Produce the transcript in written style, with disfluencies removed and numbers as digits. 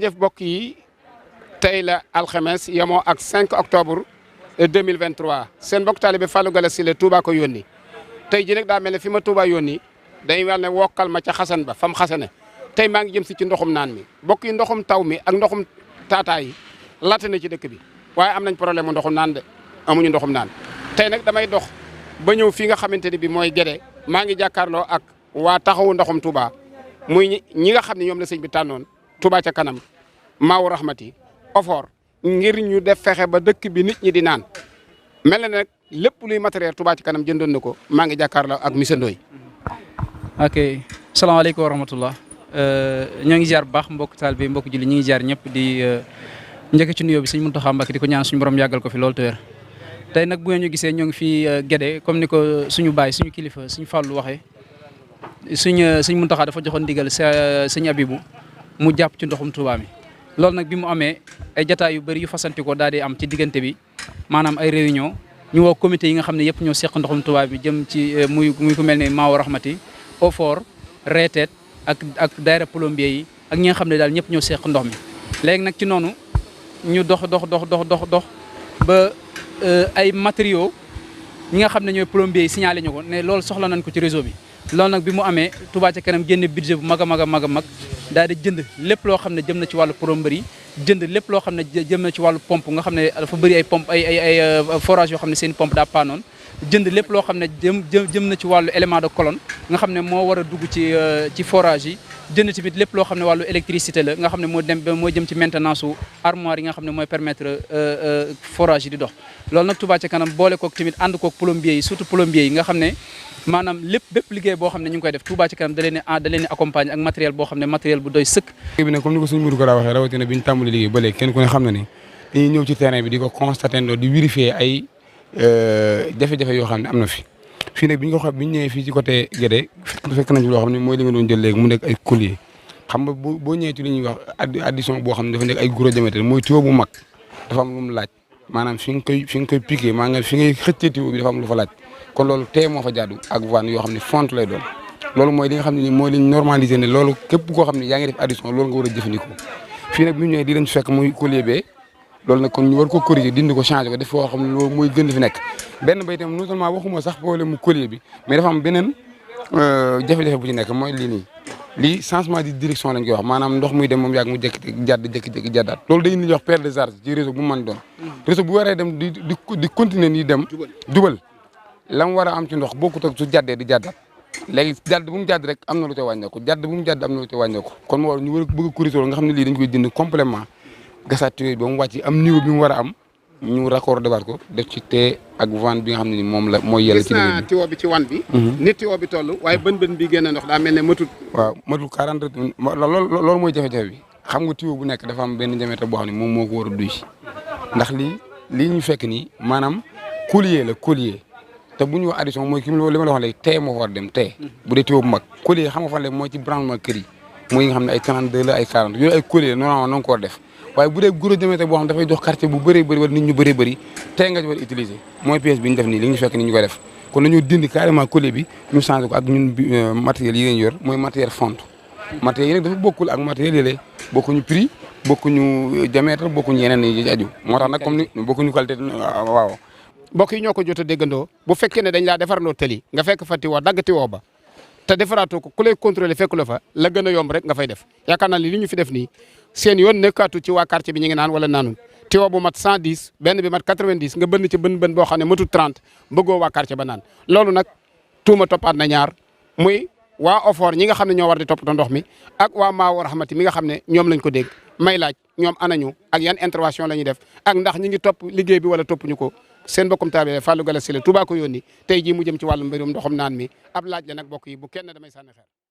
jëf mbokk yi tey la alxames yemoo ak 5 octobre 2023 seen mbokk taalibe Fallou Galass Syll Touba ko yónni tey ji nag daa mel ne fi ma Touba yónni day wel ne wokkal ma ca xasan ba fam xasane tey maa ngi jëm si ci ndoxum naan mi mbokk yi ndoxum taw mi ak ndoxum taataa yi laata na ci dëkk bi waaye am nañ problème mu ndoxum naan de amuñu ndoxum naan tey nag damay dox ba ñëw fii nga xamante ne bi mooy Guédé maa ngi jàkkaarloo ak waa taxawu ndoxum Touba muy ñi nga xam ne ñoom la sëñ bi tànnoon Touba ca kanam Maawu Rahmati Ofor ngir ñu def fexe ba dëkk bi nit ñi di naan mel na nag lépp luy matériel Touba ci kanam jëndoon na ko maa ngi jàkkaarloo ak monsieur Ndoye. ok salaamaaleykum wa rahmatullah ñoo ngi jaar bu baax mbokk taal bi mbokk julli ñi ngi jaar ñëpp di njëkk ci nuyoo bi sëñ Mountakha Mbacké di ko ñaan suñu borom yàggal ko fi loolu te wér tey nag bu ñu gisee ñoo ngi fii Guédé comme ni ko suñu baay suñu kilifa suñu Fallou waxee suñ Mountakha dafa joxoon ndigal sëñ Abibou mu jàpp ci ndoxum Touba mi. loolu nag bi mu amee ay jataay yu bëri yu fasanti ko daal di am ci diggante bi maanaam ay réunion ñu woo comité yi nga xam ne yëpp ñoo seq ndoxum Touba bi jëm ci muy ku mel ne Maawu Rahmati Ofor Reeteet ak daayira plombier yi ak ñi nga xam ne daal ñëpp ñoo seq ndox mi. léegi nag ci noonu ñu dox ba ay matériaux ñi nga xam ne ñooy plombier yi signalé ñu ko ne loolu soxla nañ ko ci réseau bi. loolu nag bi mu amee Touba ca kanam génne budget bu mag a mag daal di jënd lépp loo xam ne jëm na ci wàllu plomberie jënd lépp loo xam ne jëm na ci wàllu pompe nga xam ne dafa bëri ay pompe ay forage yoo xam ne seen pompe daa paanoon jënd lépp loo xam ne jëm na ci wàllu élément de colonne nga xam ne moo war a dugg ci forage yi jënd tamit lépp loo xam ne wàllu électricité la nga xam ne moo jëm ci maintenance su armoire yi nga xam ne mooy permettre forage yi di dox loolu nag Touba ca kanam boole kook tamit ànd kook plombier yi surtout plombier yi nga xam ne maanaam bépp liggéey boo xam ne ñu ngi koy def Touba ci kanam da leen di accompagner ak matériel boo xam ne matériel bu doy sëkk. liggéey bi nag comme ni ko suñu Mourou Kara waxee rawatina bi ñu tàmbali liggéey ba léegi kenn ku ne xam na ni dañuy ñëw ci terrain bi di ko constater di vérifier ay jafe-jafe yoo xam ne am na fi fii nag bi ñu ñëwee fii ci côté Guédé fekk nañ fi loo xam ne mooy li nga doon jël léegi mu nekk ay collier xam nga boo ñëwee ci li ñuy wax addition boo xam ne dafa nekk ay gros diamètre mooy tuyau bu mag dafa am lu mu laaj maanaam fi nga koy piqué maa nga fi ngay xëccee tuyau bi dafa am lu fa laaj kon loolu tee moo fa jaadu ak vanne yoo xam ne font lay doon loolu mooy li nga xam ne nii mooy li ñu normalisé ne loolu képp koo xam ne yaa ngi def addition loolu nga war a jëfandikoo fii nag bi ñu ñëwee di lañ fekk muy collier bee loolu nag kon ñu war ko corriger dindi ko changer ko def foo xam ne loolu mooy gën fi nekk benn bay itam non seulement waxuma sax problème mu collier bi mais dafa am beneen jafe-jafe bu ci nekk mooy lii nii lii changement de direction lañ koy wax maanaam ndox muy dem moom yàgg mu jékki-jékki jàddaat loolu day indi ñuy wax perte de charge ci réseau bu mu mën doon réseau bu waree dem di continuer nii dem jubal la mu war a am ci ndox bokkut ak su jàddee di jàddaat léegi jàdd bu mu jàdd rek am na lu ca wàññeeku jàdd bu mu jàdd am na lu ca wàññeeku kon moo war ñu war a bëgg a corriger nga xam ne lii dañ koy dindi complément gasaat tuyau ba mu wàcc am niveau bi mu war a am ñu raccordé waat ko def ci tee ak vanne bi nga xam ne ni moom la mooy yàlla ci liggéey bi tuyau bi ci wan bi nit tuyau bi toll waaye bën bi génn ndox daa mel ne matul waaw matul 40 loolu mooy jafe-jafe bi xam nga tuyau bu nekk dafa am benn diamètre boo xam ne moom moo ko war a duy ndax lii ñu fekk nii maanaam collier la collier te bu ñu wax addition mooy li ma la wax léegi tee moo war dem tee bu dee tuyau bu mag collier xam nga fan la mooy ci branchement kër yi mooy nga xam ne ay 32 la ay 40 yooyu ay collier normalement noonu ko war def waaye bu dee gros diamètre boo xam dafay jox quartier bu bëree bëri wala nit ñu bëree bëri tey nga ci war a utiliser mooy pièce bi ñu def nii li ñu fekk ni ñu koy def kon dañoo dindi carrément collier bi ñu changé ko ak ñun matériels yi leen yor mooy matériel fonte matériels yi nag dafa bokkul ak matériels yële bokkuñu prix bokkuñu diamètre bokkuñu yeneen yi aju moo tax nag comme ni bokkuñu qualité waaw mbokk yi ñoo ko jot a déggandoo bu fekkee ne dañ laa defarloo tëli nga fekk fa tiwoo dagg tiwoo ba te defaraatoo ko ku lay contrôler fekk la fa la gën a yomb rek nga fay def yaakaar naa li ñu fi def nii seen yoon nekkaatu ci waa quartier bi ñu ngi naan wala naanul tiwo bu mat 110 benn bi mat 90 nga bënn ci bën boo xam ne matul 30 bëggoo waa quartier ba naan loolu nag tuuma toppaat na ñaar muy waa Ofor ñi nga xam ne ñoo war di toppatoo ndox mi ak waa Maawu Rahmati mi nga xam ne ñoom lañ ko dégg may laaj ñoom anañu ak yan intervention la ñuy def ak ndax ñi ngi topp liggéey bi wala toppuñu ko seen bokkum taalibe Fallou Galass Syll Touba ko yónni tey jii mu jëm ci wàllu mbirum ndoxum naan mi ab laaj la nag bokk yi bu kenn damay sànni xeer